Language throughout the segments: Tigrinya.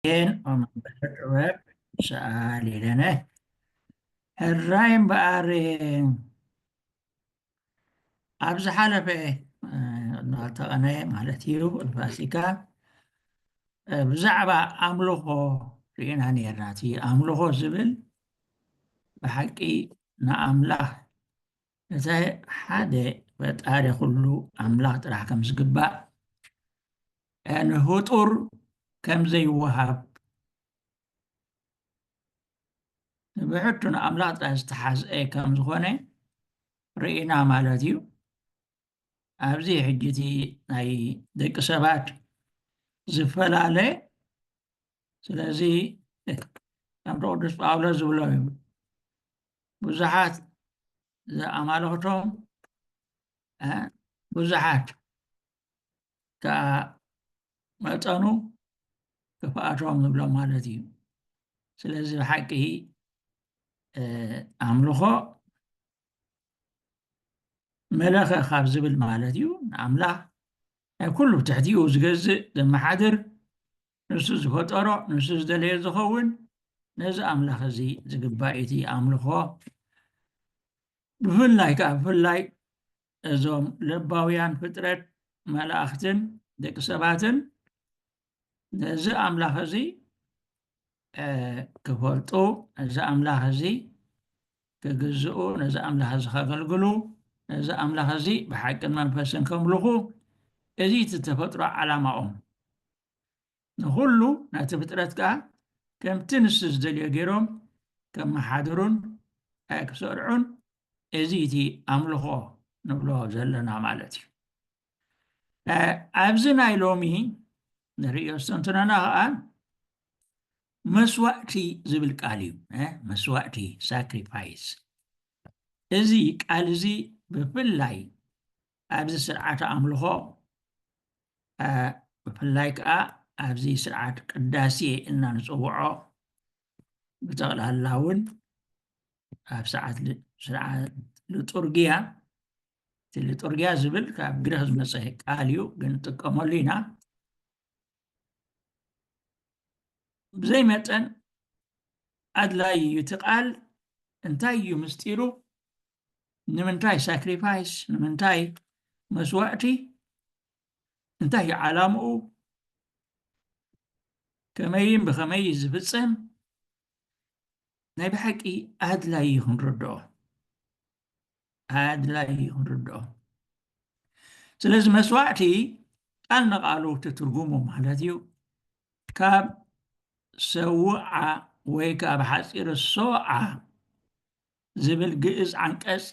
እየን ኦመንበረ ጥበብ ሰኣል ኢለነ። ሕራይ እምበኣር፣ ኣብ ዝሓለፈ፣ እ፣ እናተቐነ ማለት እዩ፣ ፋሲካ፣ እ፣ ብዛዕባ ኣምልኾ ርኢና ነርና። እቲ ኣምልኾ ዝብል ብሓቂ ንኣምላኽ፣ እቲ ሓደ ፈጣሪ ኩሉ ኣምላኽ ጥራሕ ከም ዝግባእ፣ እ፣ ንፍጡር ከም ዘይወሃብ፣ ብሕቱ ንኣምላኽ ጥራሕ ዝተሓዝአ ከም ዝኾነ ርኢና ማለት እዩ። ኣብዚ ሕጂ እቲ ናይ ደቂ ሰባት ዝፈላለ፣ ስለዚ ከምቲ ቅዱስ ጳውሎስ ዝብሎ እዩ፣ ብዙሓት ዝኣማልኽቶም፣ እ፣ ብዙሓት ከኣ መጠኑ ክፍኣቶም ንብሎም ማለት እዩ። ስለዚ ብሓቂ፣ እ፣ ኣምልኾ መለኸ ካብ ዝብል ማለት እዩ፣ ንኣምላኽ ናይ ኩሉ ብትሕቲኡ ዝገዝእ፣ ዘመሓድር፣ ንሱ ዝፈጠሮ፣ ንሱ ዝደለዮ ዝኸውን፣ ነዚ ኣምላኽ እዚ ዝግባእ እቲ ኣምልኾ። ብፍላይ ከኣ፣ ብፍላይ እዞም ለባውያን ፍጥረት፣ መላእኽትን ደቂ ሰባትን ነዚ ኣምላኽ እዚ፣ እ፣ ክፈልጡ፣ ነዚ ኣምላኽ እዚ ክግዝኡ፣ ነዚ ኣምላኽ እዚ ከገልግሉ፣ ነዚ ኣምላኽ እዚ ብሓቅን መንፈስን ከምልኹ፣ እዚ እቲ ተፈጥሮ ዓላማኦም። ንኹሉ ነቲ ፍጥረት ከኣ ከምቲ ንሱ ዝደልዮ ገይሮም ከመሓድሩን፣ እ፣ ክሰርዑን፣ እዚ እቲ ኣምልኾ ንብሎ ዘለና ማለት እዩ። እ፣ ኣብዚ ናይ ሎሚ ንርእዮ ዝተንትነና ከኣ መስዋእቲ ዝብል ቃል እዩ። እ፣ መስዋእቲ፣ ሳክሪፋይስ። እዚ ቃል እዚ ብፍላይ ኣብዚ ስርዓተ ኣምልኾ፣ እ፣ ብፍላይ ከኣ ኣብዚ ስርዓት ቅዳሴ ኢልና ንጽውዖ፣ ብጠቕላላ እውን ኣብ ሰዓት ል-፣ ስርዓት ሊጡርጊያ፣ እቲ ሊጡርጊያ ዝብል ካብ ግሪኽ ዝመጸ ቃል እዩ፣ ግን ንጥቀመሉ ኢና። ብዘይ መጠን ኣድላዪ እዩ። እቲ ቃል እንታይ እዩ ምስጢሩ? ንምንታይ ሳክሪፋይስ? ንምንታይ መስዋእቲ? እንታይ እዩ ዓላምኡ? ከመይን ብኸመይ እዩ ዝፍጸም? ናይ ብሓቂ ኣድላዪ እዩ ክንርድኦ። ኣድላዪ እዩ ክንርድኦ። ስለዚ መስዋእቲ ቃል ንቓሉ እቲ ትርጉሙ ማለት እዩ፣ ካብ ሰውዓ ወይ ከዓ ብሓፂሩ ሰውዓ ዝብል ግእዝ ዓንቀፅ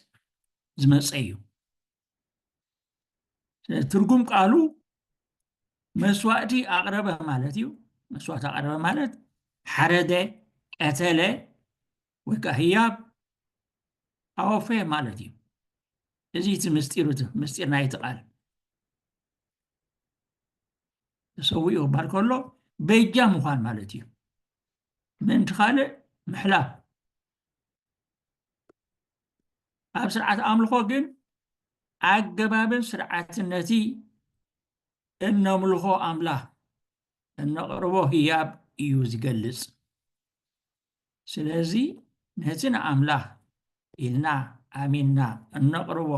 ዝመፀ እዩ። ትርጉም ቃሉ መስዋእቲ ኣቕረበ ማለት እዩ። መስዋእቲ ኣቕረበ ማለት ሓረደ፣ ቀተለ፣ ወይ ከዓ ህያብ ኣወፈየ ማለት እዩ። እዚ እቲ ምስጢሩ፣ እቲ ምስጢር ናይቲ ቃል። ተሰዊኡ ክበሃል ከሎ በጃ ምዃን ማለት እዩ። ምእንቲ ካልእ ምሕላፍ። ኣብ ስርዓት ኣምልኾ ግን ኣገባብን ስርዓትን ነቲ እነምልኾ ኣምላኽ እነቕርቦ ህያብ እዩ ዝገልጽ። ስለዚ ነቲ ንኣምላኽ ኢልና ኣሚንና እነቕርቦ፣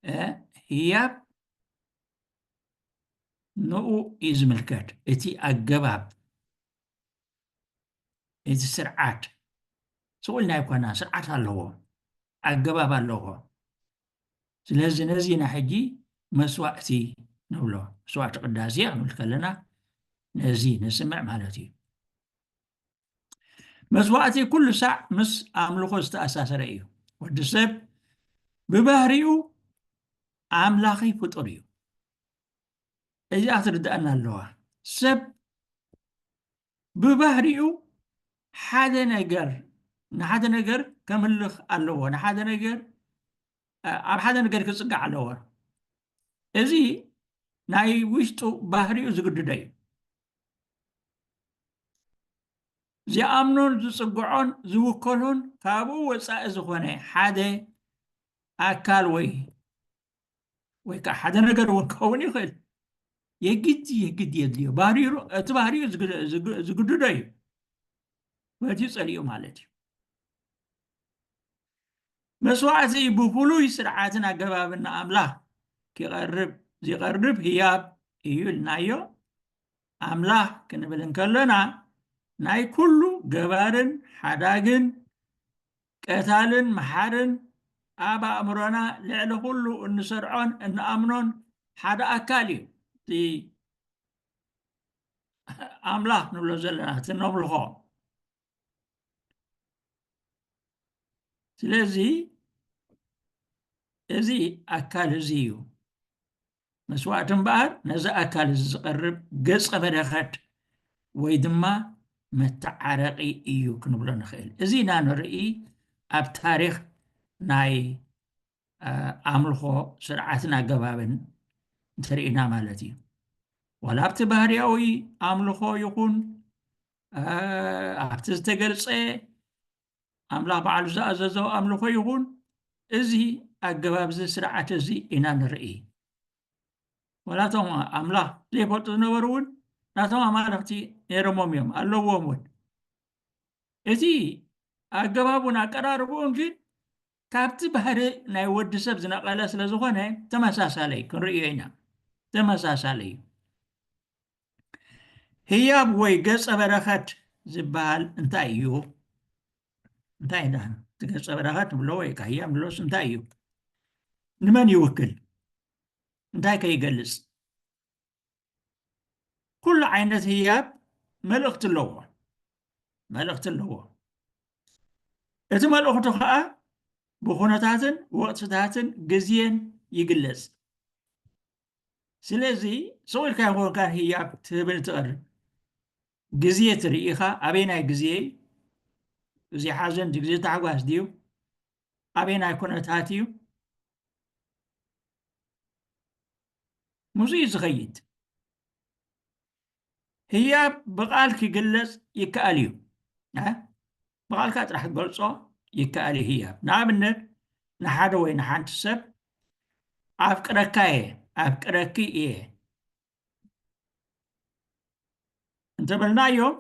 እ፣ ህያብ ንኡ እዩ ዝምልከት። እቲ ኣገባብ፣ እቲ ስርዓት፣ ስቕ ኢልና ኣይኮና፣ ስርዓት ኣለዎ፣ ኣገባብ ኣለዎ። ስለዚ ነዚ ኢና ሕጂ መስዋእቲ ንብሎ። መስዋእቲ ቅዳሴ ክንብል ከለና ነዚ ነስምዕ ማለት እዩ። መስዋእቲ ኩሉ ሳዕ ምስ ኣምልኾ ዝተኣሳሰረ እዩ። ወዲ ሰብ ብባህሪኡ ኣምላኺ ፍጡር እዩ። እዚኣ ክትርድኣና ኣለዋ። ሰብ ብባህሪኡ ሓደ ነገር፣ ንሓደ ነገር ከምልኽ ኣለዎ። ንሓደ ነገር፣ እ፣ ኣብ ሓደ ነገር ክጽጋዕ ኣለዎ። እዚ ናይ ውሽጡ ባህሪኡ ዝግድዶ እዩ። ዝኣምኖን ዝጽግዖን ዝውከሎን ካብኡ ወጻኢ ዝኾነ ሓደ ኣካል ወይ፣ ወይ ከዓ ሓደ ነገር እውን ክኸውን ይኽእል። የግድ የግድ የድልዮ። ባህሪሩ፣ እቲ ባህሪኡ ዝግ-፣ ዝግ-፣ ዝግድዶ እዩ። በቲ ጸሊኡ ማለት እዩ። መስዋዕቲ ብፍሉይ ስርዓትን ኣገባብን ንኣምላኽ ክቐርብ፣ ዝቐርብ ህያብ እዩ ኢልናዮ። ኣምላኽ ክንብል እንከለና ናይ ኩሉ ገባርን ሓዳግን ቀታልን መሓርን ኣብ ኣእምሮና ልዕሊ ኩሉ እንሰርዖን እንኣምኖን ሓደ ኣካል እዩ። እቲ ኣምላኽ ንብሎ ዘለና፣ እቲ ነምልኾ። ስለዚ እዚ ኣካል እዚ እዩ። መስዋዕቲ እምበኣር ነዚ ኣካል እዚ ዝቐርብ ገጸ በረኸት ወይ ድማ መተዓረቒ እዩ ክንብሎ ንኽእል። እዚ ኢና ንርኢ ኣብ ታሪኽ ናይ፣ እ፣ ኣምልኾ ስርዓትን ኣገባብን እንተርኢና ማለት እዩ። ዋላ ኣብቲ ባህርያዊ ኣምልኾ ይኹን፣ እ፣ ኣብቲ ዝተገልጸ ኣምላኽ ባዕሉ ዝኣዘዞ ኣምልኾ ይኹን፣ እዚ ኣገባብ እዚ ስርዓት እዚ ኢና ንርኢ። ዋላ እቶም ኣምላኽ ዘይፈልጡ ዝነበሩ እውን ናቶም ኣማልኽቲ ነይሮሞም እዮም፣ ኣለዎም እውን። እቲ ኣገባቡን ኣቀራርብኡን ግን ካብቲ ባህሪ ናይ ወዲ ሰብ ዝነቐለ ስለ ዝኾነ ተመሳሳሊ እዩ፣ ክንርእዮ ኢና። ተመሳሳሊ እዩ። ህያብ ወይ ገጸ በረኸት ዝበሃል እንታይ እዩ? እንታይ ኢና እቲ ገጸ በረኸት ንብሎ ወይ ከዓ ህያብ ንብሎስ እንታይ እዩ? ንመን ይውክል? እንታይ ከ ይገልጽ? ኩሉ ዓይነት ህያብ መልእኽቲ ኣለዎ። መልእኽቲ ኣለዎ። እቲ መልእኽቱ ኸኣ ብኹነታትን ወቕትታትን ግዜን ይግለጽ። ስለዚ ስቕ ኢልካ ይኾንካ ህያብ ትህብን ትቐርብ። ግዜ ትርኢ ኢኻ፣ ኣበየናይ ግዜ እዩ? ግዜ ሓዘን ድዩ? ግዜ ታሕጓስ ድዩ? ኣበየናይ ኩነታት እዩ? ምስኡ እዩ ዝኸይድ። ህያብ ብቓል ክግለጽ ይከኣል እዩ። እ? ብቓልካ ጥራሕ ክትገልጾ ይከኣል እዩ ህያብ። ንኣብነት፣ ንሓደ ወይ ንሓንቲ ሰብ፣ "ኣፍቅረካ እየ፣ ኣፍቅረኪ እየ" እንተበልናዮም፣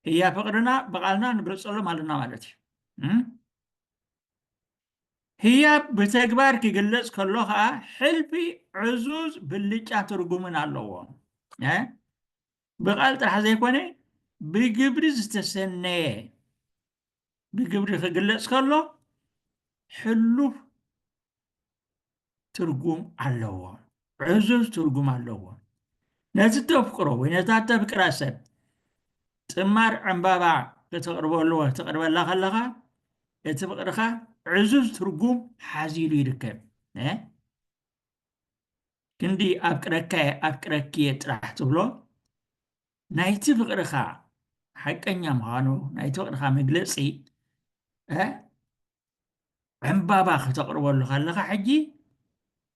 ህያብ ፍቕርና ብቓልና ንገልጸሎም ኣለና ማለት እዩ። እም? ህያብ ብተግባር ክግለጽ ከሎ ኸኣ፣ ሕልፊ ዕዙዝ ብልጫ ትርጉምን ኣለዎ። እ? ብቓል ጥራሕ ዘይኮነ፣ ብግብሪ ዝተሰነየ፣ ብግብሪ ክግለጽ ከሎ፣ ሕሉፍ ትርጉም ኣለዎ። ዕዙዝ ትርጉም ኣለዎ። ነቲ ተፍቅሮ ወይ ነታ ተፍቅራ ሰብ ጥማር ዕምባባ ከተቕርበሉ ወይ ከተቕርበላ ከለኻ፣ እቲ ፍቕርኻ ዕዙዝ ትርጉም ሓዚሉ ይርከብ። እ? ክንዲ "ኣፍቅረካ'የ፣ ኣፍቅረኪ'የ" ጥራሕ ትብሎ፣ ናይቲ ፍቕርኻ ሓቀኛ ምዃኑ፣ ናይቲ ፍቕርኻ መግለጺ፣ እ፣ ዕምባባ ከተቕርበሉ ከለኻ፣ ሕጂ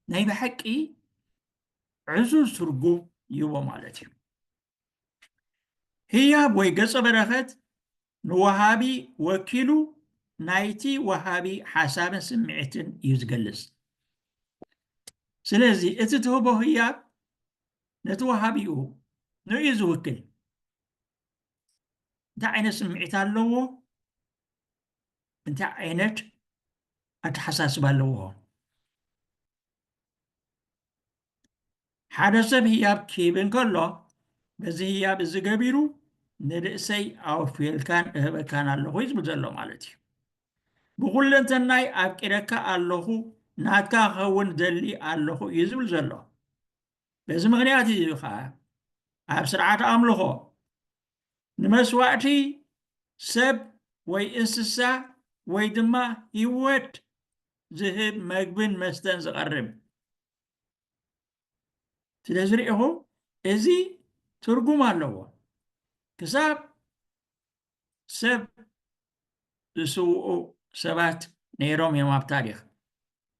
ናይ ብሓቂ ዕዙዝ ትርጉም ይህቦ ማለት እዩ። ህያብ ወይ ገጸ በረኸት ንወሃቢ ወኪሉ ናይቲ ወሃቢ ሓሳብን ስምዒትን እዩ ዝገልጽ። ስለዚ እቲ ትህቦ ህያብ ነቲ ወሃቢኡ ንኡ እዩ ዝውክል። እንታይ ዓይነት ስምዒት ኣለዎ? እንታይ ዓይነት ኣተሓሳስባ ኣለዎ? ሓደ ሰብ ህያብ ክህብ እንከሎ፣ በዚ ህያብ እዚ ገቢሩ ንርእሰይ ኣወፍየልካን እህበካን ኣለኹ እዩ ዝብል ዘሎ ማለት እዩ። ብኹለንተናይ ኣፍቂረካ ኣለኹ፣ ናትካ ክኸውን ደሊ ኣለኹ እዩ ዝብል ዘሎ። በዚ ምኽንያት እዩ ኸዓ ኣብ ስርዓት ኣምልኾ ንመስዋዕቲ ሰብ ወይ እንስሳ ወይ ድማ ህይወት ዝህብ መግብን መስተን ዝቐርብ። ስለዚ ርኢኹም፣ እዚ ትርጉም ኣለዎ። ክሳብ ሰብ ዝስውኡ ሰባት ነይሮም እዮም ኣብ ታሪኽ።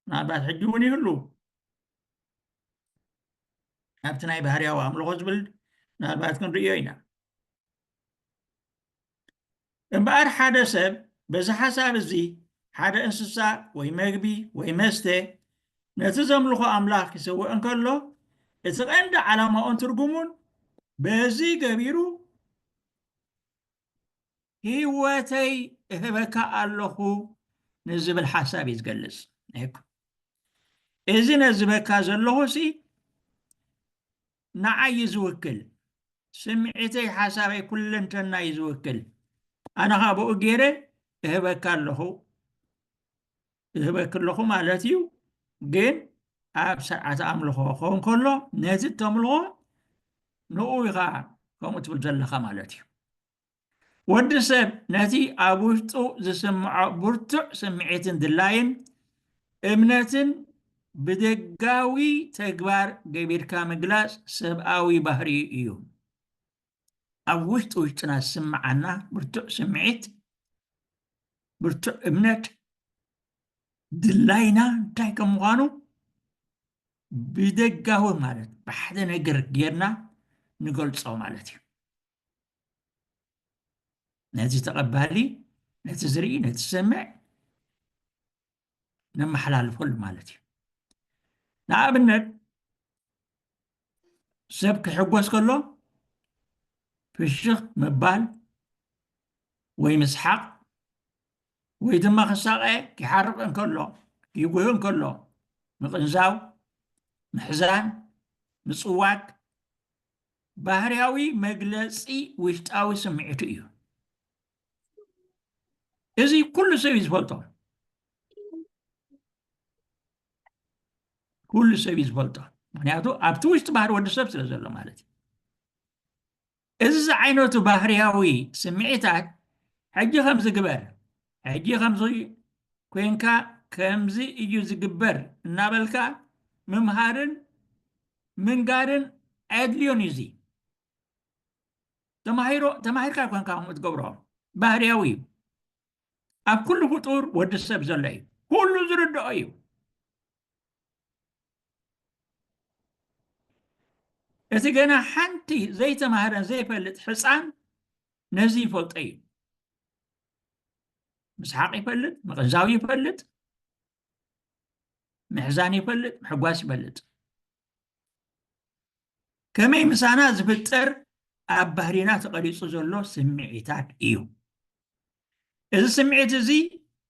ምናልባት ሕጂ እውን ይህሉ። ኣብቲ ናይ ባህርያዊ ኣምልኾ ዝብል ምናልባት ክንርእዮ ኢና። እምበኣር ሓደ ሰብ በዚ ሓሳብ እዚ ሓደ እንስሳ ወይ መግቢ ወይ መስተ ነቲ ዘምልኾ ኣምላኽ ክሰውእ እንከሎ፣ እቲ ቀንዲ ዓላማኡን ትርጉሙን በዚ ገቢሩ ህይወተይ እህበካ ኣለኹ ንዝብል ሓሳብ እዩ ዝገልጽ። እኮ እዚ ነዝበካ ዘለኹ ሲ ንዓይ እዩ ዝውክል። ስምዒተይ፣ ሓሳበይ፣ ኩለንተና እዩ ዝውክል። ኣነ ኸኣ ብኡ ገይረ እህበካ ኣለኹ፣ እህበኪ ኣለኹ ማለት እዩ። ግን ኣብ ስርዓተ ኣምልኾ ክኸውን ከሎ ነቲ እተምልኾ ንኡ ኢኻ ከምኡ ትብል ዘለኻ ማለት እዩ። ወዲ ሰብ ነቲ ኣብ ውሽጡ ዝስምዖ ብርቱዕ ስምዒትን ድላይን እምነትን ብደጋዊ ተግባር ገቢርካ ምግላጽ ሰብኣዊ ባህሪ እዩ። ኣብ ውሽጢ ውሽጥና ዝስምዓና ብርቱዕ ስምዒት፣ ብርቱዕ እምነት፣ ድላይና እንታይ ከም ምዃኑ ብደጋዊ ማለት ብሓደ ነገር ጌርና ንገልጾ ማለት እዩ። ነቲ ተቐባሊ፣ ነቲ ዝርኢ፣ ነቲ ዝሰምዕ ነመሓላልፈሉ ማለት እዩ። ንኣብነት ሰብ ክሕጎስ ከሎ ፍሽኽ ምባል ወይ ምስሓቕ ወይ ድማ ክሳቐ፣ ክሓርቕ እንከሎ፣ ክጉህ እንከሎ ምቕንዛው፣ ምሕዛን፣ ምጽዋግ ባህርያዊ መግለጺ ውሽጣዊ ስምዒቱ እዩ። እዚ ኩሉ ሰብ እዩ ዝፈልጦ። ኩሉ ሰብ እዩ ዝፈልጦ። ምክንያቱ ኣብቲ ውሽጢ ባህሪ ወዲ ሰብ ስለ ዘሎ ማለት እዩ። እዚ ዝዓይነቱ ባህርያዊ ስምዒታት ሕጂ ከምዚ ግበር፣ ሕጂ ከምዚ ኮንካ፣ ከምዚ እዩ ዝግበር እናበልካ ምምሃርን ምንጋርን ኣየድልዮን እዩ። እዚ ተማሂሮ፣ ተማሂርካ ኮንካ ከምኡ ትገብሮ ባህርያዊ እዩ። ኣብ ኩሉ ፍጡር ወዲ ሰብ ዘሎ እዩ። ኩሉ ዝርድኦ እዩ። እቲ ገና ሓንቲ ዘይተማህረን ዘይፈልጥ ሕፃን ነዚ ይፈልጦ እዩ። ምስሓቕ ይፈልጥ፣ ምቕንዛው ይፈልጥ፣ ምሕዛን ይፈልጥ፣ ምሕጓስ ይፈልጥ። ከመይ ምሳና ዝፍጠር ኣብ ባህሪና ተቐሪጹ ዘሎ ስምዒታት እዩ። እዚ ስምዒት እዚ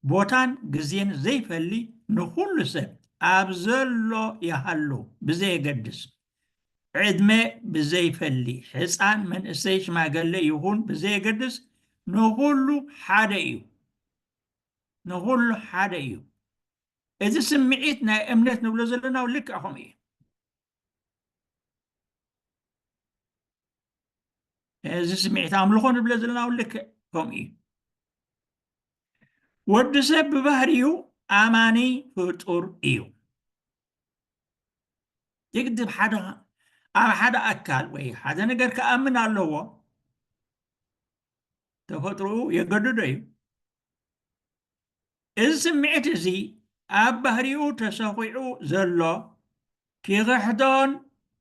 ቦታን ግዜን ዘይፈሊ ንኹሉ ሰብ ኣብ ዘሎ ይሃሉ ብዘየገድስ ዕድመ ብዘይፈሊ ሕፃን መንእሰይ ሽማገለ ይኹን ብዘየገድስ ንኹሉ ሓደ እዩ። ንኹሉ ሓደ እዩ። እዚ ስምዒት ናይ እምነት ንብሎ ዘለና እውን ልክዕ ከምኡ እዩ። እዚ ስምዒት ኣምልኾ ንብሎ ዘለና እውን ልክዕ ከምኡ እዩ። ወዲ ሰብ ብባህሪኡ ኣማኒ ፍጡር እዩ። የግድብ ሓደ ኣብ ሓደ ኣካል ወይ ሓደ ነገር ክኣምን ኣለዎ። ተፈጥሮኡ የገድዶ እዩ። እዚ ስምዒት እዚ ኣብ ባህሪኡ ተሰኺዑ ዘሎ ኪኽሕዶን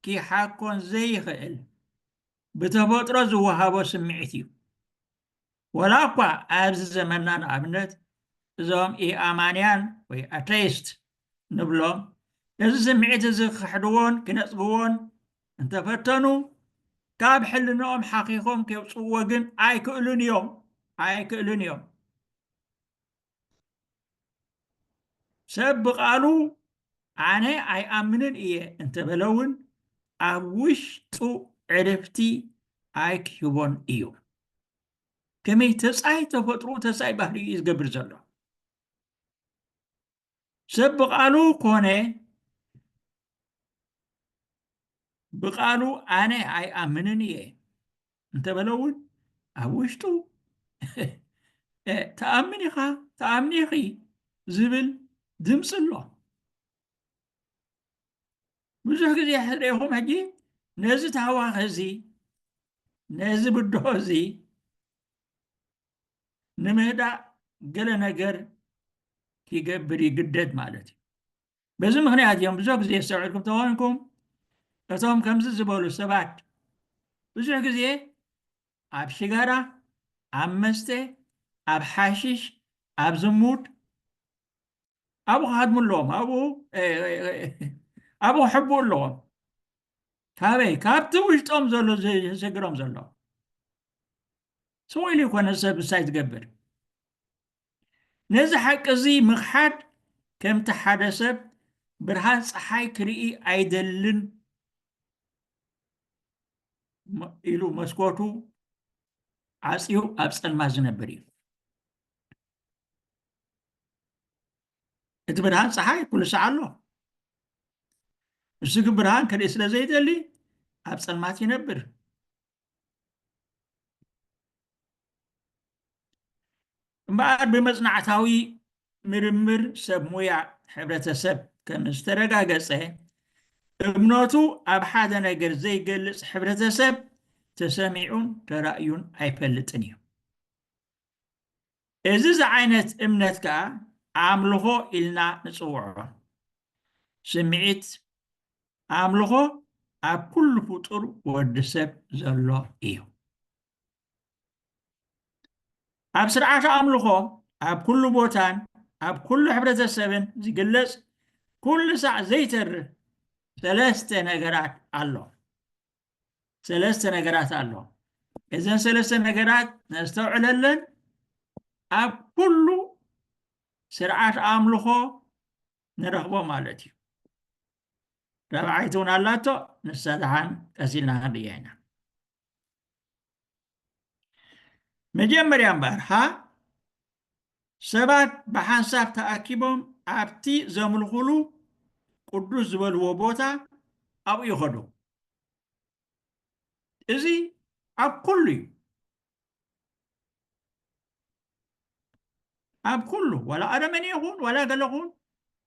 ኪሓኮን ዘይኽእል ብተፈጥሮ ዝወሃቦ ስምዒት እዩ። ወላ እኳ ኣብዚ ዘመንና ንኣብነት እዞም ኢኣማንያን ወይ ኣተይስት ንብሎም ነዚ ስምዒት እዚ ክኽሕድዎን ክነጽግዎን እንተፈተኑ ካብ ሕልንኦም ሓኺኾም ከውጽእዎ ግን ኣይክእሉን እዮም፣ ኣይክእሉን እዮም። ሰብ ብቓሉ ኣነ ኣይኣምንን እየ እንተበለ እውን ኣብ ውሽጡ ዕርፍቲ ኣይክህቦን እዩ። ከመይ ተጻይ ተፈጥሮ ተጻይ ባህሪ እዩ ዝገብር ዘሎ። ሰብ ብቓሉ ኮነ ብቓሉ ኣነ ኣይኣምንን እየ እንተበለ እውን ኣብ ውሽጡ "እ፣ ትኣምን ኢኻ፣ ትኣምኒ ኢኺ" ዝብል ድምፂ ኣሎ። ብዙሕ ግዜ ሕርኢኹም ሕጂ ነዚ ታህዋኽ እዚ፣ ነዚ ብድሆ እዚ ንምህዳእ ገለ ነገር ክገብር ይግደድ ማለት እዩ። በዚ ምኽንያት እዮም ብዙሕ ግዜ የስተውዕልኩም ተኾንኩም እቶም ከምዚ ዝበሉ ሰባት ብዙሕ ግዜ ኣብ ሽጋራ፣ ኣብ መስተ፣ ኣብ ሓሽሽ፣ ኣብ ዝሙት ኣብኡ ክሃድሙ ኣለዎም። ኣብኡ፣ እ፣ እ፣ እ፣ ኣብኡ ክሕብኡ ኣለዎም። ካበይ? ካብቲ ውሽጦም ዘሎ ዘ- ዘሸግሮም ዘሎ። ስቕ ኢሉ ይኮነ ሰብ እሳይ ዝገብር። ነዚ ሓቂ እዚ ምኽሓድ ከምቲ ሓደ ሰብ ብርሃን ፀሓይ ክርኢ ኣይደልን ኢሉ መስኮቱ ዓፅዩ ኣብ ፀልማት ዝነብር እዩ። እቲ ብርሃን ፀሓይ ኩሉ ሰዓት ኣሎ። እሱ ግን ብርሃን ክርኢ ስለ ዘይደሊ ኣብ ፀልማት ይነብር። እምበኣር ብመፅናዕታዊ ምርምር ሰብ ሙያ ሕብረተሰብ ከም ዝተረጋገፀ እምነቱ ኣብ ሓደ ነገር ዘይገልፅ ሕብረተሰብ ተሰሚዑን ተራእዩን ኣይፈልጥን እዩ። እዚ ዝዓይነት እምነት ከኣ ኣምልኾ ኢልና ንጽውዖ። ስምዒት ኣምልኾ ኣብ ኩሉ ፍጡር ወዲ ሰብ ዘሎ እዩ። ኣብ ስርዓተ ኣምልኾ ኣብ ኩሉ ቦታን ኣብ ኩሉ ሕብረተሰብን ዝግለጽ ኩሉ ሳዕ ዘይተርፍ ሰለስተ ነገራት ኣሎ። ሰለስተ ነገራት ኣሎ። እዘን ሰለስተ ነገራት ነስተውዕለለን ኣብ ኩሉ ስርዓት ኣምልኾ ንረኽቦ ማለት እዩ። ራብዓይቲ እውን ኣላቶ፣ ንሳ ደሓን ቀስ ኢልና ክንርእያ ኢና። መጀመርያ እምበኣር ሃ ሰባት ብሓንሳብ ተኣኪቦም ኣብቲ ዘምልኹሉ ቅዱስ ዝበልዎ ቦታ ኣብኡ ይኸዱ። እዚ ኣብ ኩሉ እዩ። ኣብ ኩሉ ዋላ ኣረመኔ ይኹን ዋላ ገለ ኹን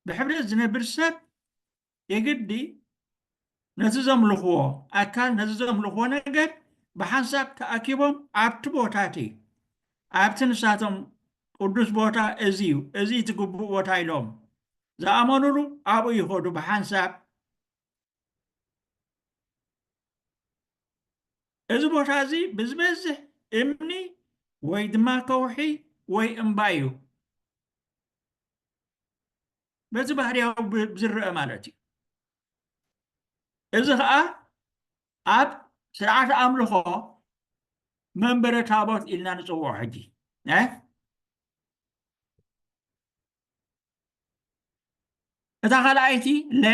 ብሕብረት ዝነብር ሰብ የግዲ ነቲ ዘምልኽዎ ኣካል ነቲ ዘምልኽዎ ነገር ብሓንሳብ ተኣኪቦም ኣብቲ ቦታ እቲ ኣብቲ ንሳቶም ቅዱስ ቦታ እዚ እዩ፣ እዚ እቲ ግቡእ ቦታ ኢሎም ዝኣመኑሉ ኣብኡ ይኸዱ ብሓንሳብ። እዚ ቦታ እዚ ብዝበዝሕ እምኒ ወይ ድማ ከውሒ ወይ እምባ እዩ። በቲ ባህርያዊ ብ- ዝረአ ማለት እዩ። እዚ ከዓ ኣብ ስርዓት ኣምልኾ መንበረ ታቦት ኢልና ንፅውዖ ሕጂ እ? እታ ካልኣይቲ ለ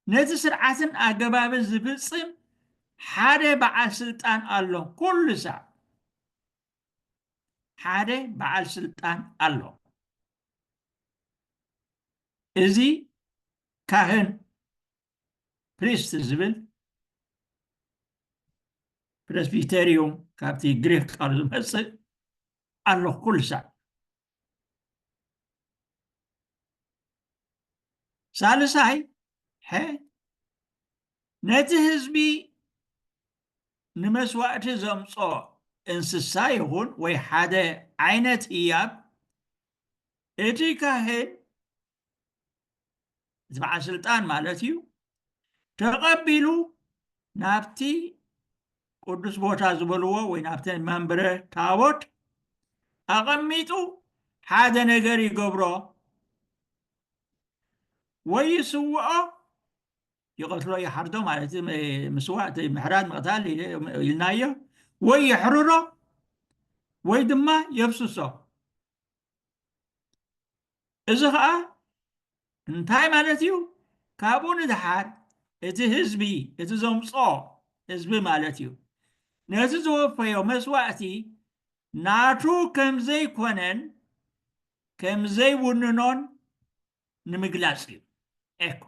ነቲ ስርዓትን ኣገባብን ዝፍፅም ሓደ በዓል ስልጣን ኣሎ። ኩሉ ሳዕ ሓደ በዓል ስልጣን ኣሎ። እዚ ካህን ፕሪስት ዝብል ፕሬስቢተሪዩም ካብቲ ግሪክ ቃል ዝመፅእ ኣሎ ኩሉ ሳዕ። ሳልሳይ ሐ ነቲ ህዝቢ ንመስዋእቲ ዘምጾ እንስሳ ይኹን ወይ ሓደ ዓይነት ህያብ እቲ ካህን እቲ በዓል ስልጣን ማለት እዩ ተቐቢሉ ናብቲ ቅዱስ ቦታ ዝበልዎ ወይ ናብቲ መንበረ ታቦት ኣቐሚጡ ሓደ ነገር ይገብሮ ወይ ይስውኦ ይቐትሎ ይሓርዶ ማለት እዩ። ምስዋእ እቲ ምሕራድ ምቕታል ኢልናዮ ወይ የሕርሮ ወይ ድማ የብስሶ። እዚ ኸዓ እንታይ ማለት እዩ? ካብኡ ንድሓር እቲ ህዝቢ እቲ ዘምጾ ህዝቢ ማለት እዩ ነቲ ዝወፈዮ መስዋእቲ ናቱ ከም ዘይኮነን ከም ዘይውንኖን ንምግላጽ እዩ። ኤኮ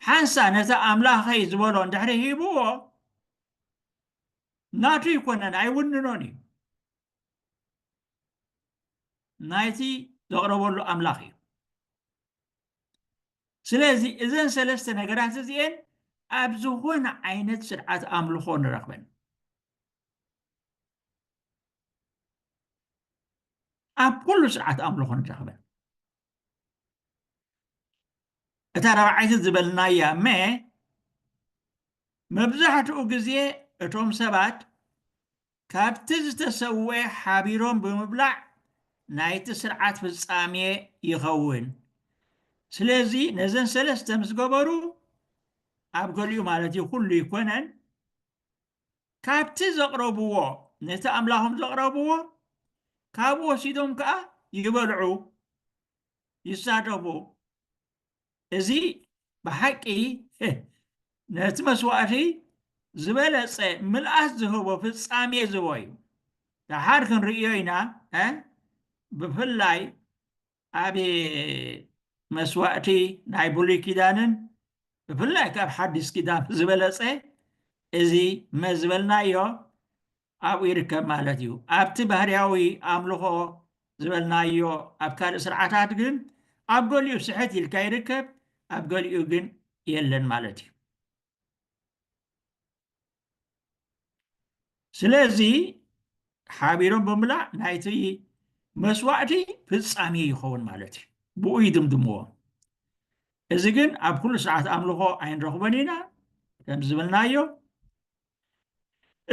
ሓንሳ ነቲ ኣምላኸይ ዝበሎ እንድሕሪ ሂብዎ ናቱ ይኮነን ኣይውንኖን እዩ። ናይቲ ዘቕረበሉ ኣምላኽ እዩ። ስለዚ እዘን ሰለስተ ነገራት እዚኤን ኣብ ዝኾነ ዓይነት ስርዓት ኣምልኾ ንረኽበን። ኣብ ኩሉ ስርዓት ኣምልኾ ንረኽበን። እታ ራብዓይቲ ዝበልናያ መ መብዛሕትኡ ግዜ እቶም ሰባት ካብቲ ዝተሰውኤ ሓቢሮም ብምብላዕ ናይቲ ስርዓት ፍጻሜ ይኸውን። ስለዚ ነዘን ሰለስተ ምስ ገበሩ ኣብ ገሊኡ ማለት እዩ፣ ኩሉ ይኮነን፣ ካብቲ ዘቕረብዎ፣ ነቲ ኣምላኾም ዘቕረብዎ፣ ካብኡ ወሲዶም ከኣ ይበልዑ፣ ይሳተፉ። እዚ ብሓቂ ነቲ መስዋእቲ ዝበለጸ ምልኣት ዝህቦ ፍጻሜ ዝህቦ እዩ። ደሓር ክንርእዮ ኢና። እ? ብፍላይ ኣብ መስዋእቲ ናይ ብሉይ ኪዳንን ብፍላይ ካብ ሓዲስ ኪዳን ዝበለጸ እዚ መ ዝበልናዮ ኣብኡ ይርከብ ማለት እዩ። ኣብቲ ባህርያዊ ኣምልኾ ዝበልናዮ ኣብ ካልእ ስርዓታት ግን ኣብ ገሊኡ ስሕት ኢልካ ይርከብ፣ ኣብ ገሊኡ ግን የለን ማለት እዩ። ስለዚ ሓቢሮም ብምብላዕ ናይቲ መስዋእቲ ፍጻሜ ይኸውን ማለት እዩ። ብኡ ይድምድምዎ። እዚ ግን ኣብ ኩሉ ስርዓት ኣምልኾ ኣይንረኽቦን ኢና። ከም ዝበልናዮ፣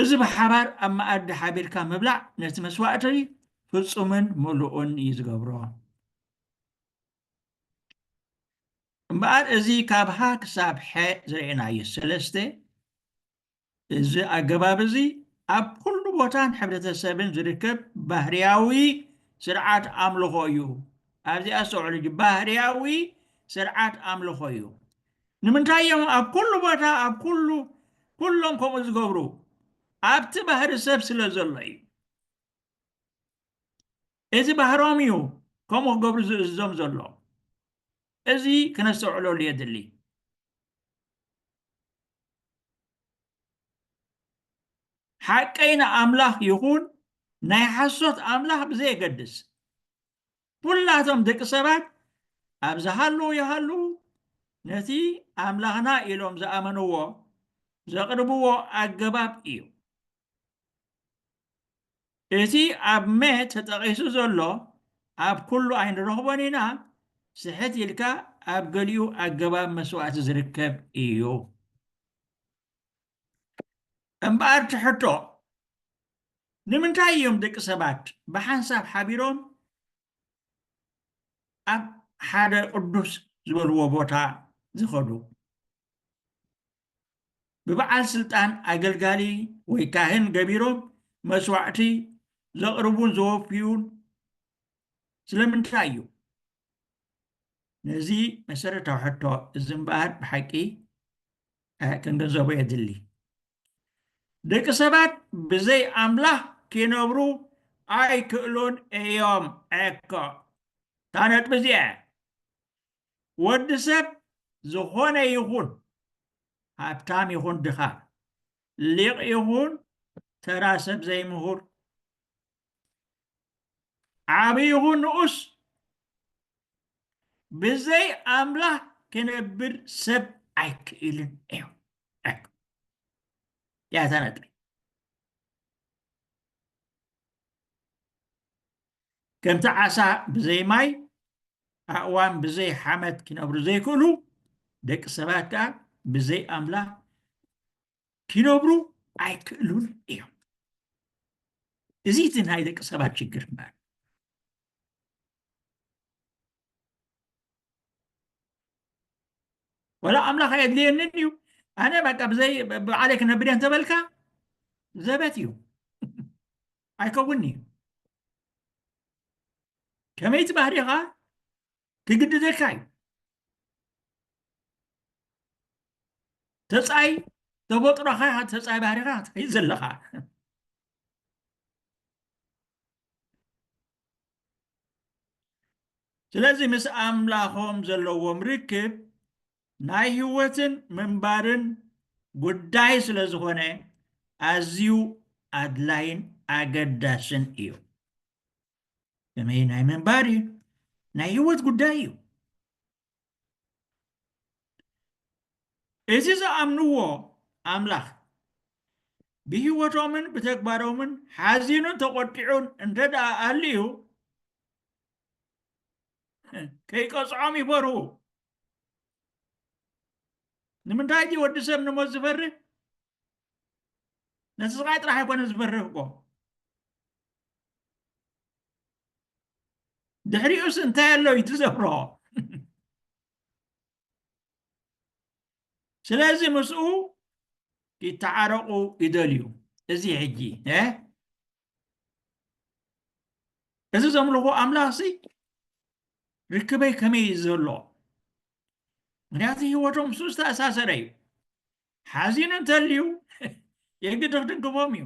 እዚ ብሓባር ኣብ መኣዲ ሓቢርካ ምብላዕ ነቲ መስዋእቲ ፍጹምን ምሉእን እዩ ዝገብሮ። እምበኣር እዚ ካብ ሃ ክሳብ ሐ ዝረኣናዮ ሰለስተ፣ እዚ ኣገባብ እዚ ኣብ ኩሉ ቦታን ሕብረተሰብን ዝርከብ ባህርያዊ ስርዓት ኣምልኾ እዩ። ኣብዚ ኣስተውዕሉ፣ ባህርያዊ ስርዓት ኣምልኾ እዩ። ንምንታይ እዮም ኣብ ኩሉ ቦታ፣ ኣብ ኩሉ፣ ኩሎም ከምኡ ዝገብሩ? ኣብቲ ባህሪ ሰብ ስለ ዘሎ እዩ። እዚ ባህሮም እዩ ከምኡ ክገብሩ ዝእዝዞም ዘሎ። እዚ ክነስተውዕለሉ የድሊ። ሓቀይና ኣምላኽ ይኹን ናይ ሓሶት ኣምላኽ ብዘየገድስ፣ ኩላቶም ደቂ ሰባት ኣብ ዝሃለዉ ይሃልዉ፣ ነቲ ኣምላኽና ኢሎም ዝኣመንዎ ዘቕርብዎ ኣገባብ እዩ። እቲ ኣብ መ ተጠቒሱ ዘሎ ኣብ ኩሉ ኣይንረኽቦን ኢና፣ ስሕት ኢልካ ኣብ ገሊኡ ኣገባብ መስዋእቲ ዝርከብ እዩ። እምበኣር እቲ ሕቶ፣ ንምንታይ እዮም ደቂ ሰባት ብሓንሳብ ሓቢሮም ኣብ ሓደ ቅዱስ ዝበልዎ ቦታ ዝኸዱ? ብበዓል ስልጣን ኣገልጋሊ ወይ ካህን ገቢሮም መስዋዕቲ ዘቕርቡን ዘወፍዩን ስለምንታይ እዩ? ነዚ መሰረታዊ ሕቶ እዚ እምበኣር ብሓቂ፣ እ፣ ክንግንዘቦ የድሊ። ደቂ ሰባት ብዘይ ኣምላኽ ኪነብሩ ኣይክእሉን እዮም። እኮ እታ ነጥቢ እዚኣ እያ። ወዲ ሰብ ዝኾነ ይኹን፣ ሃብታም ይኹን ድኻ፣ ሊቕ ይኹን ተራ ሰብ ዘይምሁር፣ ዓቢ ይኹን ንኡስ፣ ብዘይ ኣምላኽ ክነብር ሰብ ኣይክእልን እዩ። እያ እታ ነጥቢ። ከምቲ ዓሳ ብዘይ ማይ፣ ኣእዋም ብዘይ ሓመድ ክነብሩ ዘይክእሉ፣ ደቂ ሰባት ከኣ ብዘይ ኣምላኽ ኪነብሩ ኣይክእሉን እዮም። እዚ እቲ ናይ ደቂ ሰባት ችግር እምበኣር። ወላ ኣምላኽ ኣየድልየንን እዩ፣ ኣነ በቃ ብዘይ ባዕለይ ክነብር እየ እንተበልካ፣ ዘበት እዩ። ኣይከውንን እዩ። ከመይ እቲ ባህሪኻ ክግድደካ እዩ። ተጻይ ተፈጥሮኻ፣ ተጻይ ባህሪኻ ትኸይድ ዘለኻ። ስለዚ ምስ ኣምላኾም ዘለዎም ርክብ ናይ ህይወትን ምንባርን ጉዳይ ስለ ዝኾነ፣ ኣዝዩ ኣድላይን ኣገዳስን እዩ። ከመይ ናይ ምንባር እዩ፣ ናይ ህይወት ጉዳይ እዩ። እቲ ዝኣምንዎ ኣምላኽ ብህይወቶምን ብተግባሮምን ሓዚኑን ተቖጢዑን እንተ ደኣ ኣልዩ፣ ከይቀጽዖም ይፈርሁ። ንምንታይ ድዩ ወዲ ሰብ ንሞት ዝፈርህ? ነቲ ስቓይ ጥራሕ ኣይኮነ ዝፈርህ እኮ፣ ድሕሪኡስ እንታይ ኣሎ እዩ እቲ ዘፍርሆ? ስለዚ ምስኡ ይተዓረቑ ይደልዩ። እዚ ሕጂ፣ እ? እዚ ዘምልኹ ኣምላኽሲ ርክበይ ከመይ እዩ ዘሎ? ምኽንያቱ ህይወቶም ምስኡ ዝተኣሳሰረ እዩ። ሓዚኑ እንተልዩ የግዲ ክድግፎም እዩ።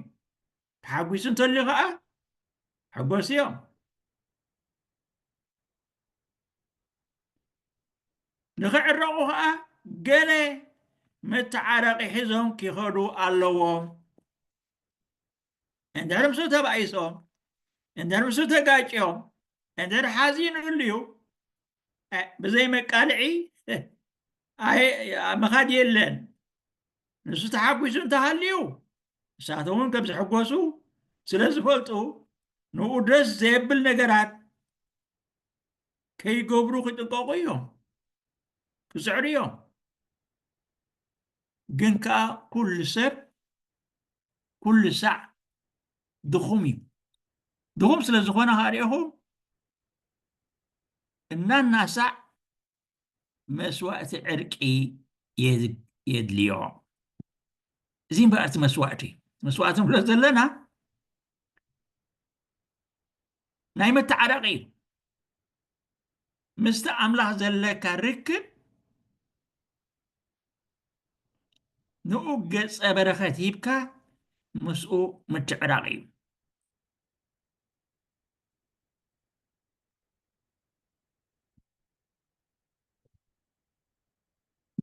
ተሓጒሱ እንተልዩ ኸዓ ሕጎስ እዮም። ንኽዕረቑ ኸዓ ገለ መተዓረቒ ሒዞም ክኸዱ ኣለዎም። እንድሕር ምስኡ ተባኢሶም፣ እንድሕር ምስኡ ተጋጭዮም፣ እንድሕር ሓዚኑልዩ፣ እ፣ ብዘይ መቃልዒ፣ ኣይ፣ ምኻድ የለን። ንሱ ተሓጒሱ እንተሃልዩ፣ ንሳቶም እውን ከም ዝሕጎሱ ስለ ዝፈልጡ፣ ንኡ ደስ ዘየብል ነገራት ከይገብሩ ክጥንቀቑ እዮም፣ ክጽዕሩ እዮም። ግን ከኣ ኩሉ ሰብ፣ ኩሉ ሳዕ ድኹም እዩ። ድኹም ስለ ዝኾነ፣ ከኣ ርኢኹም፣ እናናሳዕ መስዋእቲ ዕርቂ የድ-፣ የድልዮ። እዚ እምበኣር እቲ መስዋእቲ፣ መስዋእቲ ንብሎ ዘለና ናይ መተዓረቒ እዩ። ምስቲ ኣምላኽ ዘለካ ርክብ ንኡ ገጸ በረኸት ሂብካ ምስኡ ምትዕራቕ እዩ።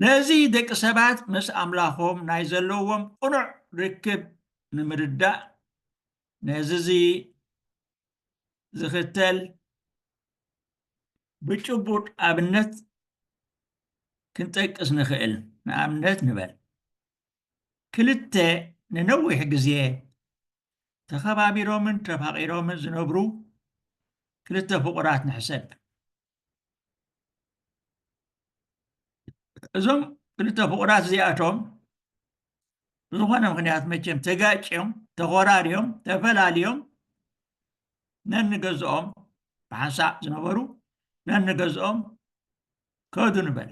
ነዚ ደቂ ሰባት ምስ ኣምላኾም ናይ ዘለዎም ቅኑዕ ርክብ ንምርዳእ፣ ነዚ እዚ ዝኽተል ብጭቡጥ ኣብነት ክንጠቅስ ንኽእል። ንኣብነት ንበል፣ ክልተ ንነዊሕ ግዜ ተኸባቢሮምን ተፋቒሮምን ዝነብሩ ክልተ ፍቑራት ንሕሰብ። እዞም ክልተ ፍቑራት እዚኣቶም ብዝኾነ ምኽንያት መቸም ተጋጭዮም፣ ተኾራርዮም፣ ተፈላልዮም፣ ነንገዝኦም ብሓንሳእ ዝነበሩ ነንገዝኦም ከዱ ንበል።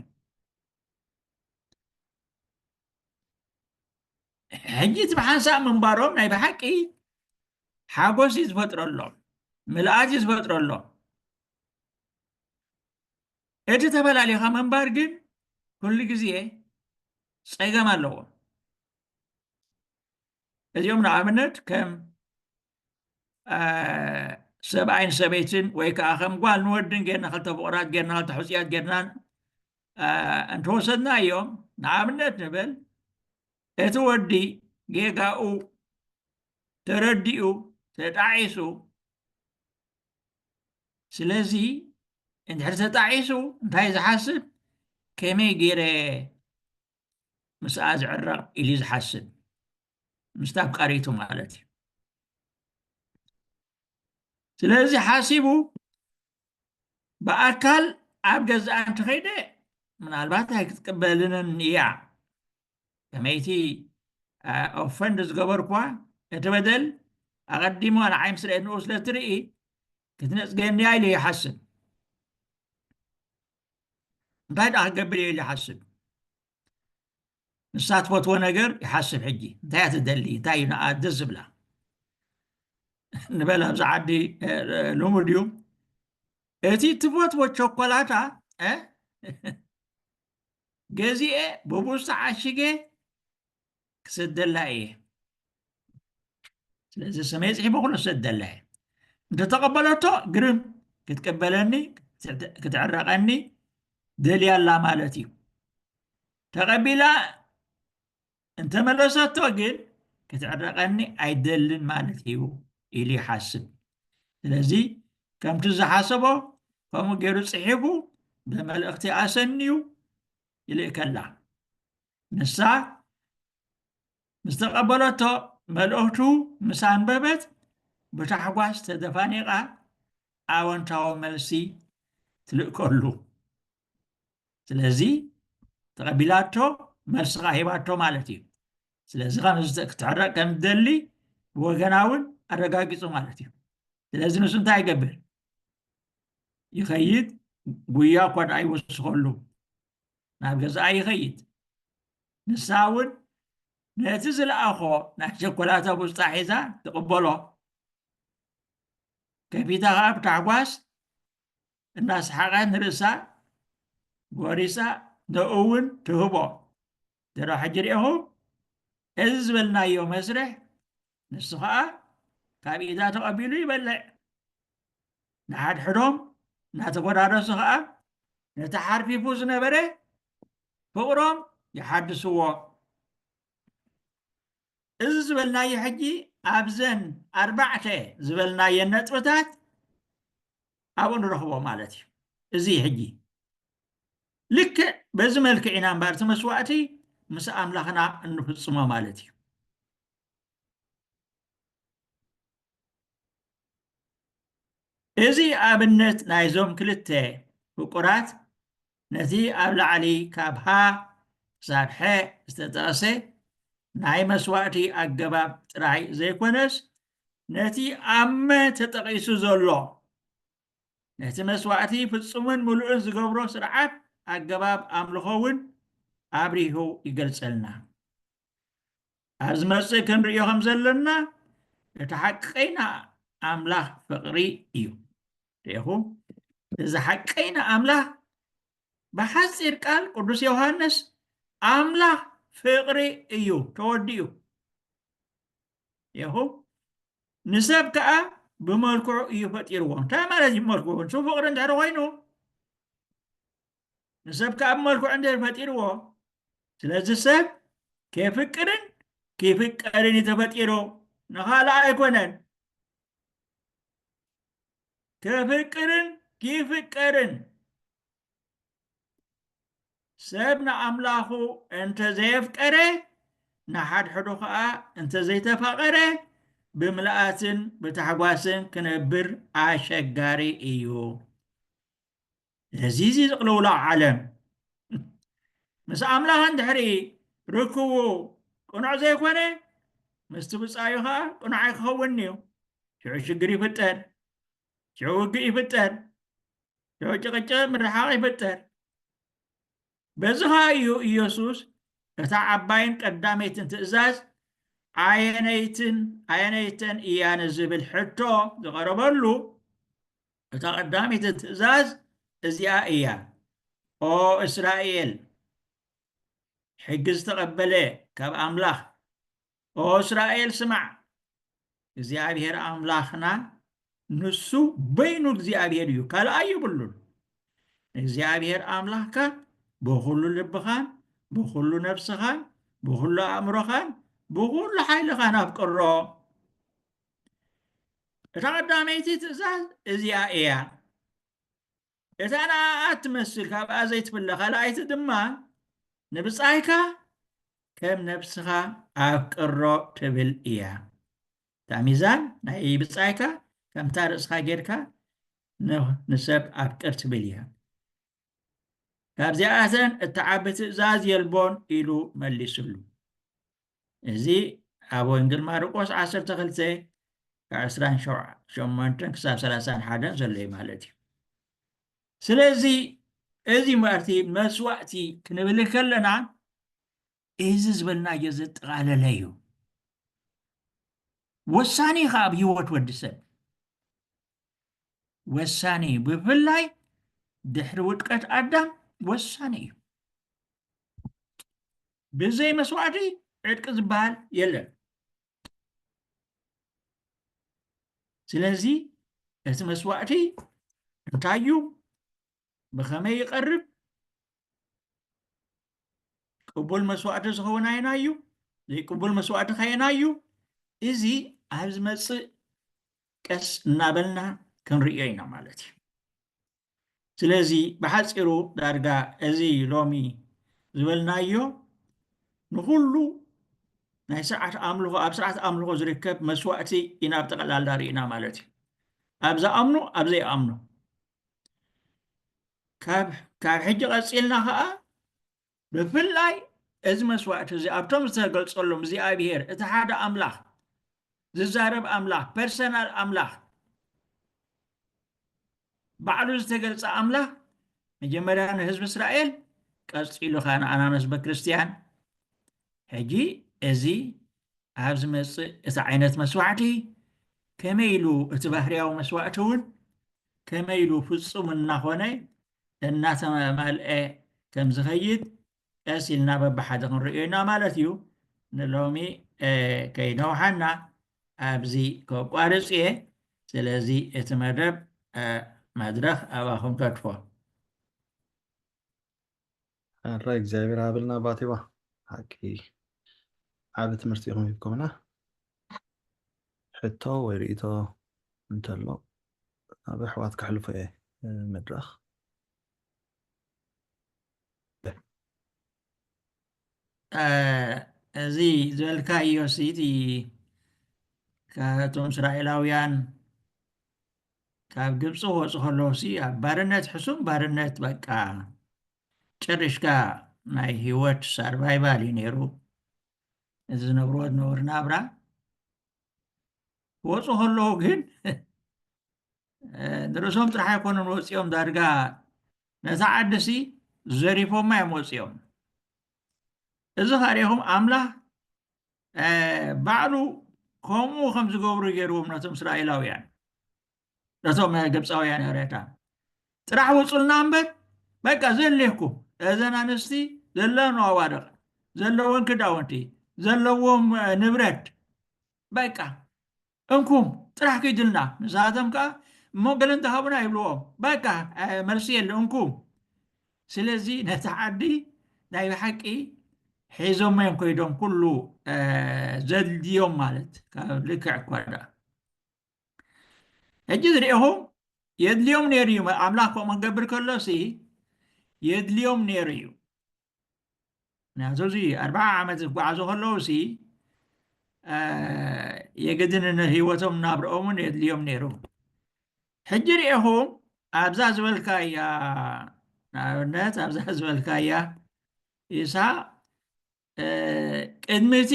ሕጂ እቲ ብሓንሳእ ምንባሮም ናይ ብሓቂ ሓጎስ እዩ ዝፈጥረሎም፣ ምልኣት እዩ ዝፈጥረሎም። እቲ ተፈላሊኻ ምንባር ግን ኩሉ ግዜ ጸገም ኣለዎ። እዚኦም ንኣብነት ከም፣ አ፣ ሰብኣይን ሰበይትን ወይ ከዓ ከም ጓል ንወድን ጌርና፣ ክልተ ፍቑራት ጌርና፣ ክልተ ሕጹያት ጌርና፣ አ፣ እንተወሰድናዮም፣ ንኣብነት ንበል፣ እቲ ወዲ ጌጋኡ ተረዲኡ፣ ተጣዒሱ፣ ስለዚ እንድሕር ተጣዒሱ እንታይ ዝሓስብ? ከመይ ገይረ ምስኣ ዝዕረቕ ኢሉ ዝሓስብ፣ ምስታ ኣፍቃሪቱ ማለት እዩ። ስለዚ ሓሲቡ ብኣካል ኣብ ገዛኣ እንተኸይደ ምናልባት ኣይክትቅበልንን እያ። ከመይቲ፣ አ፣ ኦፈንድ ዝገበርኳ እቲ በደል ኣቐዲሞ ንዓይ ምስ ርኤት ንኡ ስለ ትርኢ ክትነጽገኒ እያ ኢሉ ይሓስብ። እንታይ ደኣ ክገብር እየ ኢሉ ይሓስብ። ንሳ ትፈትዎ ነገር ይሓስብ። ሕጂ እንታይ እያ ትደሊ? እንታይ እዩ ንኣ ደስ ዝብላ? ንበል ኣብዚ ዓዲ፣ እ፣ ልሙድ እዩ። እቲ ትፈትዎ ቸኮላታ፣ እ፣ ገዚኤ ብቡስታ ዓሽገ ክሰደላ እየ። ስለዚ ስመይ ጽሒፈ ኩሉ ክሰደላ እየ። እንተተቐበለቶ ግርም፣ ክትቅበለኒ፣ ክትዕ-፣ ክትዕረቐኒ ደልያ ኣላ ማለት እዩ። ተቐቢላ እንተመለሰቶ ግን ክትዕረቐኒ ኣይደልን ማለት እዩ ኢሉ ይሓስብ። ስለዚ ከምቲ ዝሓሰቦ ከምኡ ገይሩ ጽሒፉ ብመልእኽቲ ኣሰንዩ ይልእከላ። ንሳ ምስ ተቐበለቶ፣ መልእኽቱ ምስ ኣንበበት፣ ብታሕጓስ ተደፋኒቓ ኣወንታዊ መልሲ ትልእከሉ። ስለዚ ተቐቢላቶ፣ መልሲ ኸኣ ሂባቶ ማለት እዩ። ስለዚ ከም ዝተ-፣ ክትዕረቕ ከም ትደሊ ብወገና እውን ኣረጋጊጹ ማለት እዩ። ስለዚ ንሱ እንታይ ይገብር? ይኸይድ፣ ጉያ እኳ ደኣ ይወስኸሉ፣ ናብ ገዛኣ ይኸይድ። ንሳ እውን ነቲ ዝለኣኾ ናይ ሸኮላታ ቡስጣ ሒዛ ትቕበሎ። ከፊታ ኸዓ ብታሕጓስ እናሰሓቐት ንርእሳ ጎሪሳ ንኡ እውን ትህቦ። ተራ ሕጂ ርኢኹም፣ እዚ ዝበልናዮ መስርሕ ንሱ ኸዓ ካብ ኢዳ ተቐቢሉ ይበልዕ። ንሓድሕዶም እናተጎዳደሱ ኸዓ ነቲ ሓርፊፉ ዝነበረ ፍቕሮም ይሓድስዎ። እዚ ዝበልናዮ ሕጂ ኣብዘን ኣርባዕተ ዝበልናየን ነጥብታት ኣብኡ ንረኽቦ ማለት እዩ። እዚ ሕጂ ልክዕ በዚ መልክዕ ኢና እምበር እቲ መስዋእቲ ምስ ኣምላኽና እንፍጽሞ ማለት እዩ። እዚ ኣብነት ናይዞም ክልተ ፍቁራት ነቲ ኣብ ላዕሊ ካብ ሃ ክሳብ ሐ ዝተጠቕሰ ናይ መስዋእቲ ኣገባብ ጥራይ ዘይኮነስ፣ ነቲ ኣብ መ ተጠቒሱ ዘሎ ነቲ መስዋእቲ ፍጹምን ምሉእን ዝገብሮ ስርዓት ኣገባብ ኣምልኾ እውን ኣብሪሁ ይገልጸልና። ኣብ ዝመጽእ ክንርእዮ ከም ዘለና፣ እቲ ሓቀይና ኣምላኽ ፍቕሪ እዩ። ርኢኹም? እዚ ሓቀይና ኣምላኽ ብሓጺር ቃል ቅዱስ ዮሃንስ ኣምላኽ ፍቕሪ እዩ፣ ተወዲኡ። ርኢኹም? ንሰብ ከኣ ብመልክዑ እዩ ፈጢርዎ። እንታይ ማለት እዩ ብመልክዑ? ንሱ ፍቕሪ እንድሕር ኮይኑ፣ ንሰብ ከኣ ብመልክዑ እንድሕር ፈጢርዎ፣ ስለዚ ሰብ ከየፍቅርን ክይፍቀርን እዩ ተፈጢሩ፣ ንኻልእ ኣይኮነን። ከፍቅርን ክይፍቀርን። ሰብ ንኣምላኹ እንተ ዘየፍቀረ፣ ንሓድሕዱ ኸኣ እንተ ዘይተፋቐረ፣ ብምልኣትን ብታሕጓስን ክነብር ኣሸጋሪ እዩ። ነዚ እዚ ዝቕልውላው ዓለም ምስ ኣምላኽ እንድሕሪ ርክቡ ቅኑዕ ዘይኮነ፣ ምስቲ ብጻዩ ኸኣ ቅኑዕ ኣይክኸውንን እዩ። ሽዑ ሽግር ይፍጠር፣ ሽዑ ውግእ ይፍጠር፣ ሽዑ ጭቕጭቕ ምርሓቕ ይፍጠር። በዚ ኸኣ እዩ ኢየሱስ እታ ዓባይን ቀዳመይትን ትእዛዝ ኣየነይትን ኣየነይተን እያ ንዝብል ሕቶ ዝቐረበሉ፣ እታ ቀዳመይቲ ትእዛዝ እዚኣ እያ፣ ኦ እስራኤል፣ ሕጊ ዝተቐበለ ካብ ኣምላኽ፣ ኦ እስራኤል ስማዕ፣ እግዚኣብሔር ኣምላኽና ንሱ በይኑ እግዚኣብሔር እዩ፣ ካልእ ኣይብሉን። እግዚኣብሔር ኣምላኽካ ብኹሉ ልብኻን ብኹሉ ነፍስኻን ብኹሉ ኣእምሮኻን ብኹሉ ሓይልኻን ኣፍቅሮ። እታ ቀዳመይቲ ትእዛዝ እዚኣ እያ። እታ ንኣኣ እትመስል ካብኣ ዘይትፍለ ካልኣይቲ ድማ ንብጻይካ ከም ነፍስኻ ኣፍቅሮ ትብል እያ። እታ ሚዛን ናይ ብጻይካ ከምታ ርእስኻ ጌርካ ን-፣ ንሰብ ኣፍቅር ትብል እያ። ካብዚኣተን እትዓቢ ትእዛዝ የልቦን ኢሉ መሊሱሉ። እዚ ኣብ ወንጌል ማርቆስ ዓሰርተ ክልተ ካብ ዕስራን ሸሞንተን ክሳብ ሰላሳን ሓደን ዘሎ እዩ ማለት እዩ። ስለዚ እዚ ማለት መስዋእቲ ክንብል ከለና እዚ ዝበልናዮ ዘጠቓለለ እዩ። ወሳኒ እዩ፣ ካብ ህይወት ወዲ ሰብ ወሳኒ እዩ። ብፍላይ ድሕሪ ውድቀት ኣዳም ወሳኒ እዩ። ብዘይ መስዋእቲ ዕድቂ ዝበሃል የለን። ስለዚ እቲ መስዋእቲ እንታይ እዩ? ብኸመይ ይቐርብ? ቅቡል መስዋእቲ ዝኸውን ኣየናይ እዩ? ዘይቅቡል መስዋእቲ ከየናይ እዩ? እዚ ኣብ ዝመጽእ ቀስ እናበልና ክንርእዮ ኢና ማለት እዩ። ስለዚ ብሓጺሩ ዳርጋ እዚ ሎሚ ዝበልናዮ ንኹሉ ናይ ስርዓት ኣምልኾ፣ ኣብ ስርዓት ኣምልኾ ዝርከብ መስዋእቲ ኢና ብጠቕላላ ርኢና ማለት እዩ። ኣብ ዝኣምኑ፣ ኣብ ዘይኣምኑ። ካብ፣ ካብ ሕጂ ቀጺልና ኸኣ ብፍላይ እዚ መስዋእቲ እዚ ኣብቶም ዝተገልጸሎም እግዚኣብሔር እቲ ሓደ ኣምላኽ፣ ዝዛረብ ኣምላኽ፣ ፐርሰናል ኣምላኽ፣ ባዕሉ ዝተገልጸ ኣምላኽ መጀመርያ ንህዝቢ እስራኤል፣ ቀጺሉ ኸኣ ንኣና ንህዝቢ ክርስትያን ሕጂ እዚ ኣብ ዝመጽእ እቲ ዓይነት መስዋዕቲ ከመይ ኢሉ እቲ ባህርያዊ መስዋዕቲ እውን ከመይ ኢሉ ፍጹም እናኾነ እናተማልአ ከም ዝኸይድ ቀስ ኢልና በብሓደ ክንርእዮ ኢና ማለት እዩ። ንሎሚ ከይነውሓና ኣብዚ ከቋርጽ እየ። ስለዚ እቲ መደብ መድረኽ ኣባኹም ከድፎ። ኣራይ እግዚኣብሔር ሃበልና ባቴባ ሓቂ ዓቢ ትምህርቲ ኢኹም ሂብኩምና። ሕቶ ወይ ርእይቶ እንተሎ ናብ ኣሕዋት ከሕልፎ እየ መድረኽ። እዚ ዝበልካዮ ሲ እቲ ካብቶም እስራኤላውያን ካብ ግብፂ ክወፁ ከለዉ ሲ ኣብ ባርነት ሕሱም ባርነት በቃ ጨሪሽካ ናይ ህይወት survival እዩ ነይሩ። እዚ ዝነብርዎ ዝነበሩ ናብራ ክወፁ ከለዉ ግን ንርእሶም ጥራሕ ኣይኮኑን ወፂኦም ዳርጋ ነታ ዓዲ ሲ ዘሪፎማ እዮም ወፂኦም። እዚ ከሪኹም ኣምላኽ ባዕሉ ከምኡ ከም ዝገብሩ ገይርዎም ነቶም እስራኤላውያን ነቶም ግብፃውያን ያሬታ ጥራሕ ውፁልና እምበር በቃ ዘድልየኩም እዘን ኣንስቲ ዘለወን ኣዋደቕ ዘለወን ክዳውንቲ ዘለዎም ንብረት በቃ እንኩም ጥራሕ ክይድልና ንሳቶም ከዓ እሞ ገለ እንተሃቡና ይብልዎም በቃ መልሲ የለ እንኩም ስለዚ ነቲ ዓዲ ናይ ብሓቂ ሒዞሞ እዮም ኮይዶም ኩሉ ዘድልዮም ማለት ካብ ልክዕ እኳ ደኣ ሕጂ ዝሪኢኹም የድልዮም ነይሩ እዩ ኣምላኽ ከምኡ ክገብር ከሎ ሲ የድልዮም ነይሩ እዩ ምክንያቱ እዚ ኣርባዓ ዓመት ዝጓዓዙ ከለዉ ሲ የግድን ንህይወቶም ናብርኦምን የድልዮም ነይሩ ሕጂ ሪኢኹም ኣብዛ ዝበልካያ ንኣብነት ኣብዛ ዝበልካያ ኢሳ ቅድሚ እቲ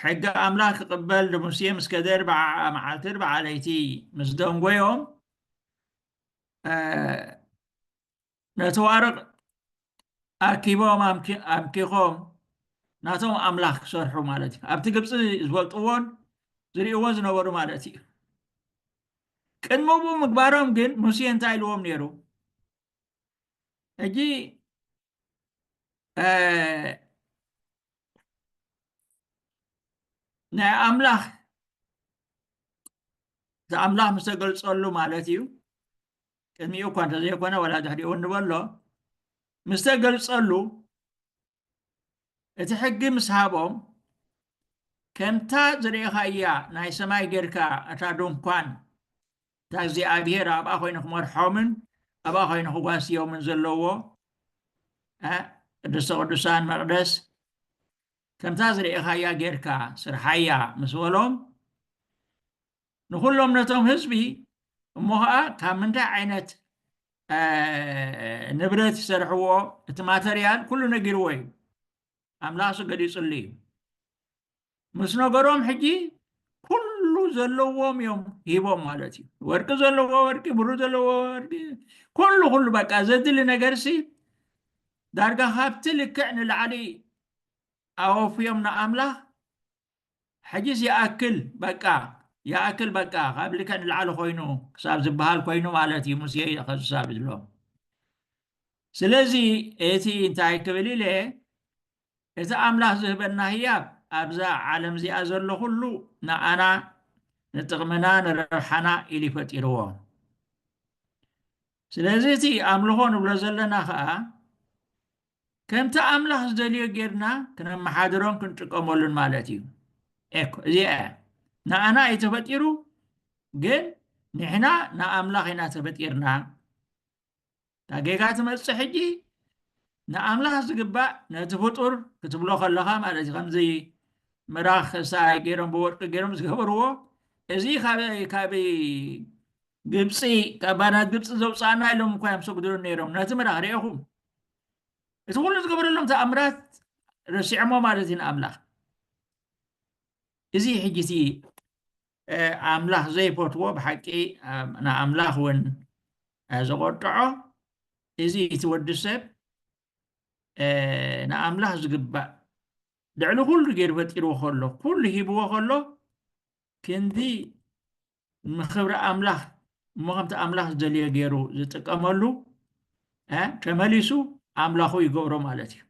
ሕጊ ኣምላኽ ክቕበል ንሙሴ ምስ ከደ ርብዓ መዓልቲ ርብዓ ለይቲ ምስ ደንጎዮም ነቲ ዋርቕ ኣኪቦም ኣምኪኾም ናቶም ኣምላኽ ክሰርሑ ማለት እዩ ኣብቲ ግብፂ ዝፈልጥዎን ዝርእዎ ዝነበሩ ማለት እዩ ቅድሚ ብኡ ምግባሮም ግን ሙሴ እንታይ ኢልዎም ነይሩ ሕጂ ናይ ኣምላኽ እቲ ኣምላኽ ምስ ተገልፀሉ ማለት እዩ ቅድሚኡ እኳ እንተዘይኮነ ወላ ድሕሪኡ ንበሎ ምስ ተገልፀሉ እቲ ሕጊ ምስ ሃቦም ከምታ ዝርኢኻያ ናይ ሰማይ ጌርካ እታ ድንኳን እታ እግዚኣብሄር ኣብኣ ኮይኑ ክመርሖምን ኣብኣ ኮይኑ ክጓስዮምን ዘለዎ ቅድስተ ቅዱሳን መቕደስ ከምታ ዝርኢኻያ ጌርካ ስርሓያ ምስ በሎም ንኩሎም ነቶም ህዝቢ እሞ ከዓ ካብ ምንታይ ዓይነት ንብረት ይሰርሕዎ እቲ ማተርያል ኩሉ ነጊርዎ እዩ ኣምላኽ ገሊፅሉ እዩ ምስ ነገሮም ሕጂ ኩሉ ዘለዎም እዮም ሂቦም ማለት እዩ ወርቂ ዘለዎ ወርቂ ብሩ ዘለዎ ወርቂ ኩሉ ኩሉ በቃ ዘድሊ ነገር ሲ ዳርጋ ካብቲ ልክዕ ንላዕሊ ኣወፍዮም ንኣምላኽ ሕጂስ ይኣክል በቃ ይኣክል በቃ ካብ ልክዕ ንላዕሊ ኮይኑ ክሳብ ዝበሃል ኮይኑ ማለት እዩ ሙሴ ከዝሳብ ዝሎ ስለዚ እቲ እንታይ ክብል ኢለ እቲ ኣምላኽ ዝህበና ህያብ ኣብዛ ዓለም እዚኣ ዘሎ ኩሉ ንኣና ንጥቕምና ንረብሓና ኢሉ ፈጢርዎ ስለዚ እቲ ኣምልኾ ንብሎ ዘለና ከዓ ከምቲ ኣምላኽ ዝደልዮ ጌርና ክነመሓድሮን ክንጥቀመሉን ማለት እዩ። ኤኮ እዚኣ እያ ንኣና እዩ ተፈጢሩ፣ ግን ንሕና ንኣምላኽ ኢና ተፈጢርና። እታ ጌጋ ትመጽእ ሕጂ ንኣምላኽ ዝግባእ ነቲ ፍጡር ክትብሎ ከለኻ ማለት እዩ። ከምዚ ምራኽ ሳይ ገይሮም ብወርቂ ገይሮም ዝገበርዎ እዚ ካብ ካብ ግብፂ ካብ ባርነት ግብፂ ዘውፃእና ኢሎም እኳ እዮም ሰግድሉ ነይሮም። ነቲ ምራኽ ርኢኹም እቲ ኩሉ ዝገበረሎም ተኣምራት ረሲዖሞ ማለት እዩ ንኣምላኽ። እዚ ሕጂ እቲ ኣምላኽ ዘይፈትዎ ብሓቂ ንኣምላኽ እውን ዘቆጥዖ እዚ እቲ ወዲ ሰብ ንኣምላኽ ዝግባእ ልዕሊ ኩሉ ገይሩ ፈጢርዎ ከሎ፣ ኩሉ ሂብዎ ከሎ፣ ክንዲ ንኽብሪ ኣምላኽ እሞ ከምቲ ኣምላኽ ዝደልዮ ገይሩ ዝጥቀመሉ ተመሊሱ ኣምላኹ ይገብሮ ማለት እዩ።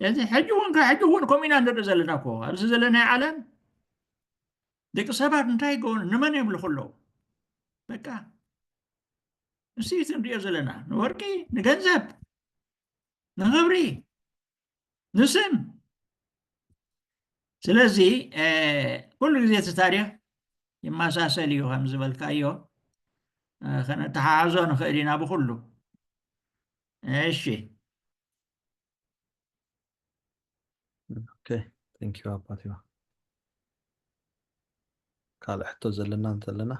ስለዚ ሕጂ እውን ሕጂ እውን ከምኡ ኢና ንርኢ ዘለና እኮ ኣብዚ ዘለናዮ ዓለም። ደቂ ሰባት እንታይ ይገብሩ? ንመን የምልኹ ኣለዉ? በቃ ንስቲ ንሪኦ ዘለና ንወርቂ፣ ንገንዘብ፣ ንኽብሪ፣ ንስም። ስለዚ ኩሉ ግዜ እቲ ታሪኽ ይመሳሰል እዩ ከም ዝበልካዮ፣ ከነተሓሕዞ ንኽእል ኢና ብኩሉ። እሺ። ኦኬ፣ thank you ኣባቴዋ። ካልእ ሕቶ ዘለና እንተለና?